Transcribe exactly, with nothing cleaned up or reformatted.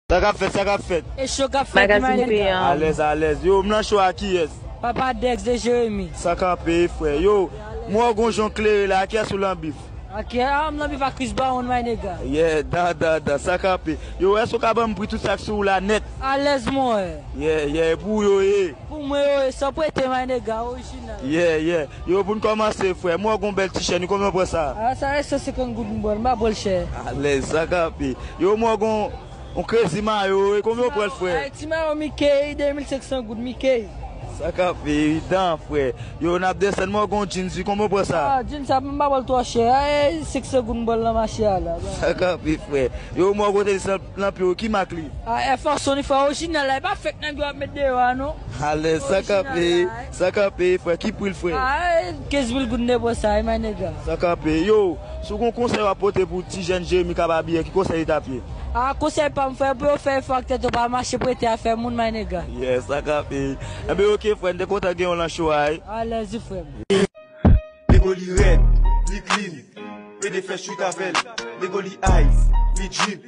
Sa k ap fèt, sa k ap fèt? E cho k ap fèt, my nigga. Alèz, alèz. Yo, m nan cho a kiyès? Papa Dex de Jeremi. Sa k ap peye, frè? Yo, m wè w gon jan w klere la, kiyès ou lan bif? Ok, ah, m nan bif ak Chris Brown, my nigga. Yeah, dan, dan, dan, sa k ap peye. Yo, èske w ka ban m pri tout sa k sou ou la nèt? Alèz, mwen. Yeah, yeah, pou yo ye. Pou mwen, yo, san prete, my nigga, orijinal. Yeah, yeah. Yo, pou n kòmanse, frè, m wè w gon bèl ti chèn, konbyen w pran sa? Ah, sa e san senkant goud m pran l, m pa pran l chè. Alèz, sa k ap peye. Yo, m wè w gon yon krezi mayo, e konbyen w pran l, frè? Ay, ti mayo Mickey, de mil senk san goud Mickey. Sa k ap peye, dan, frè. Yo, n ap desann, m wè w gon jeans, wi, konbyen w pran sa? Ah, jeans sa, m pa pran l twò chè. Ay, senk san goud m pran l nan mache a la. Sa k ap peye, frè. Yo, m wè w gon tenis lan, lan pye w, ki mak li? Ah, Air Force One, frè, orijinal la, e pa fake nèg yo ap met deyò a, non. Alèz, sa k ap peye, sa k ap peye, frè, ki pri l, frè? Ah, kenz mil goud m te pran sa, my nigga. Sa k ap peye. Yo, si w gon konsèy w ap pote pou ti jèn Jeremi k ap abiye, ki konsèy li t ap ye? Ah, konsèy pa m, frè, pou yo fè efò ak tèt yo, pa mache prete afè moun, my nigga. Yeah, sa k ap peye. Enben, ok, frè, m te kontan gen w lan cho a, wi. Alèz, frè m. Nego li rèd, li clean, pede fè street avè l. Nego li ice, li drip,